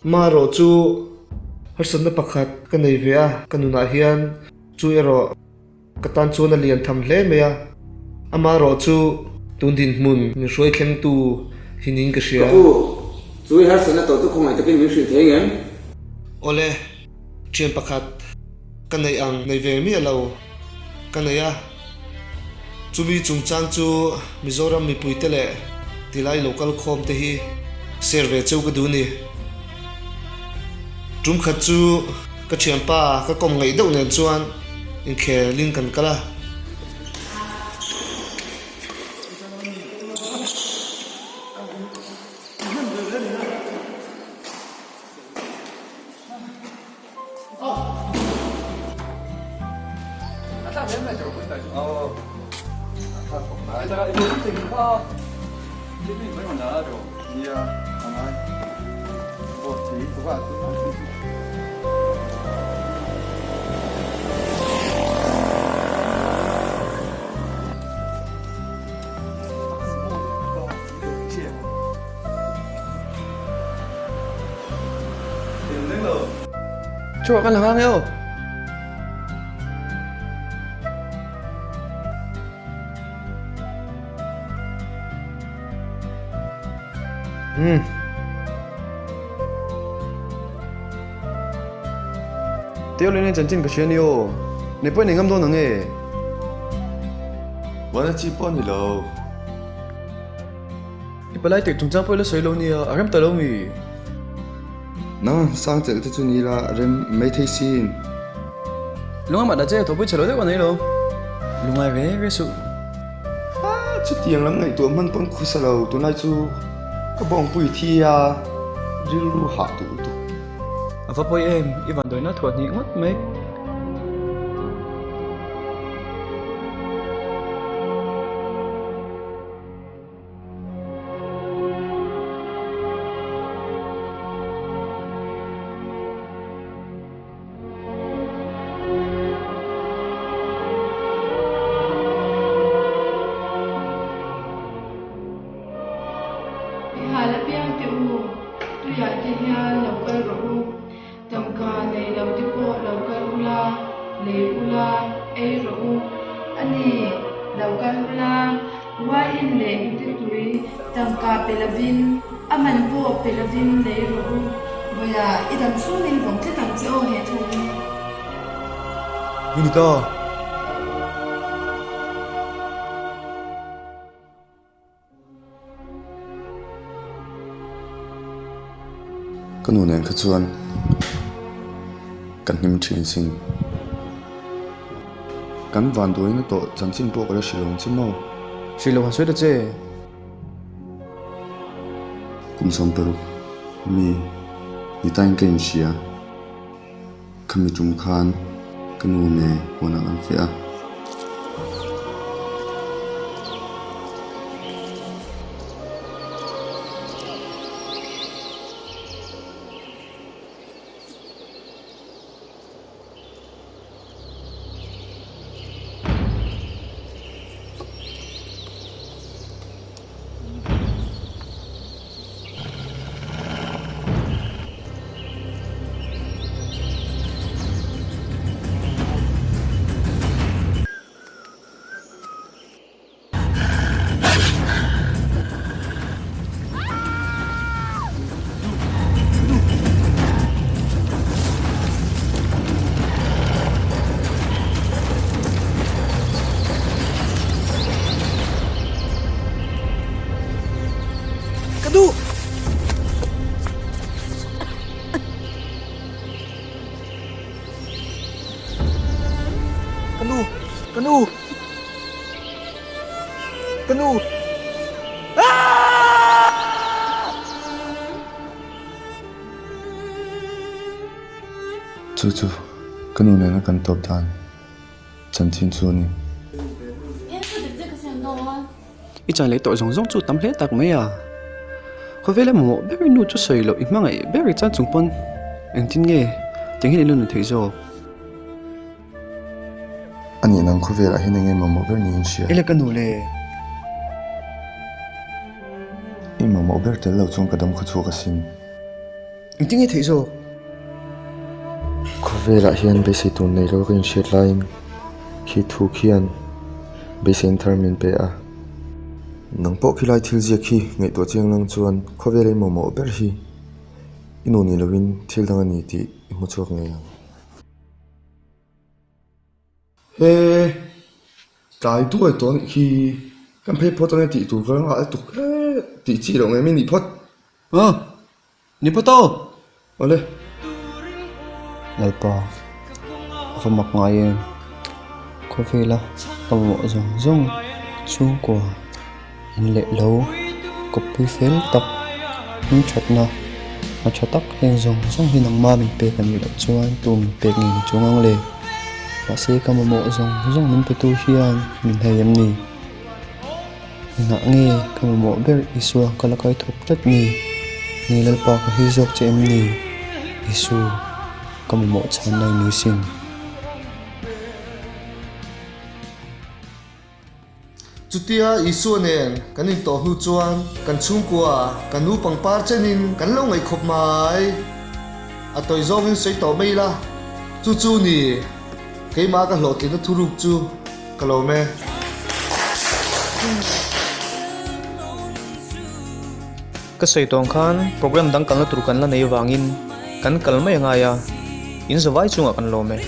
Marawh chu harsatna pakhat ka nei ve a, ka nunah hian chu erawh ka tan chuan a lian tham hle mai a, amarawh chu tun dinhmun min hruai thlengtu hi niin ka hria. Ka pu, chu i harsatna tawh chu khawngaih takin min hrilh thei ngem? Awle, thian pakhat ka neih ang nei ve miah lo ka nei a, chumi chungchang chu Mizoram mipuite leh tilai lo kal khawm te hi share ve cheu ka duh ni. Tum khat chu ka thianpa ka kawm ngaih deuh nen chuan inkhelin kan kal a. Chhuah kan la ngang e aw. Umm. Teo leh nen chanchin ka hria ni aw. Nei pawh i nei ngam dawn ang e. Vana chi pawh a ni lo. I palai tirh chungchang pawh i la sawi lo nia, a rem ta lo mi? Nang sang chelh te chu ni la rem mai thei sin. Lunga mah dah che, thawhpui chhe lo deuh a nei lo. Lungai ve ve suh. A, chutiang lam ngaihtuah hman pawn khusa lo, tunlai chu ka bawngpui thi a, rilru hah duh lutuk. A va pawi em, i van dawina thuah hnih ngawt mai. I hal apiang teh u, tuiah te hian lo kal rawh u. Tangka nei lo te pawh lo kal ula, lei ula, ei rawh u. A ni, lo kal ula, uaiin leh hnute tui tangka pe lovin, a man pawh pe lovin lei rawh u. Bawiha, i dam chhungin vawng tlat ang che aw he thu hi. Ni ni ta. Ka nu nen kha chuan ka hnim thin sin. Kan vanduaina tawh chanchin pawh ka la hrilh ang che maw? Hrilh lo han sawi ta che. Kum 16 mi ni tain ka inhria. Khami tum khan ka nu nen huanah kan fiah a. Ka duh! Ka nu! Ka nu! Ka nu! Chu chu ka nu nena kan tawp dan chanchin chu a ni. I chan leh tawh zawng zawng chu tam hle tak mai a. Khawvela mamawh ber i nu chu sawi loh i hmangaih ber i chan chung pawn engtin nge tiang hian i lo nun theih zawk? A nih nang khawvelah hian enge mamawh ber niin hria? Ele ka nu le. I mamawh ber tel lo chuan ka dam khaw chhuak asin. Engtin nge theih zawk? Khawvelah hian beisei tur nei lo ka inhriat laiin khi thu khian beiseiin thar min pe a. Nang pawh khilai thil ziak khi ngaihtuah chiang lang chuan khawvela i mamawh ber hi i nu ni loin thil dang a ni tih i hmu chhuak ngei ang. He tlai duai tawh anih khi kan phei phawt ange tih tur ka nghah lutuk hle tih chi loh ngei mai ni phawt. Aw ni phawt aw. Awle. Lalpa a va mak ngai em khawvela ka mamawh zawng zawng chhungkua In leh lo kawppui fel tak hming thatna a tha tak heng zawng zawng hi nangma min pek a nih loh chuan tu min pek ngei ni chung ang le. Mahse ka mamawh zawng zawng min petu hian min hei em ni? Engah nge ka mamawh ber Isua ka la kai thawk tlat ni? Ni Lalpa ka hi zawk che em ni? Isu ka mamawh chhan lai ni sin. Chutia Isua nen kan intawh hnu chuan kan chhungkua kan nu pangpar chenin kan lo ngaih khawp mai. A tawi zawngin sawi tawh mai ila, chu chu ni keimah ka hlawhtlinna thuruk chu ka lawm e. Ka sawi tawng khan program dang kalna tur kan la nei avangin kan kal mai a ngai a, in zavai chungah kan lawm e.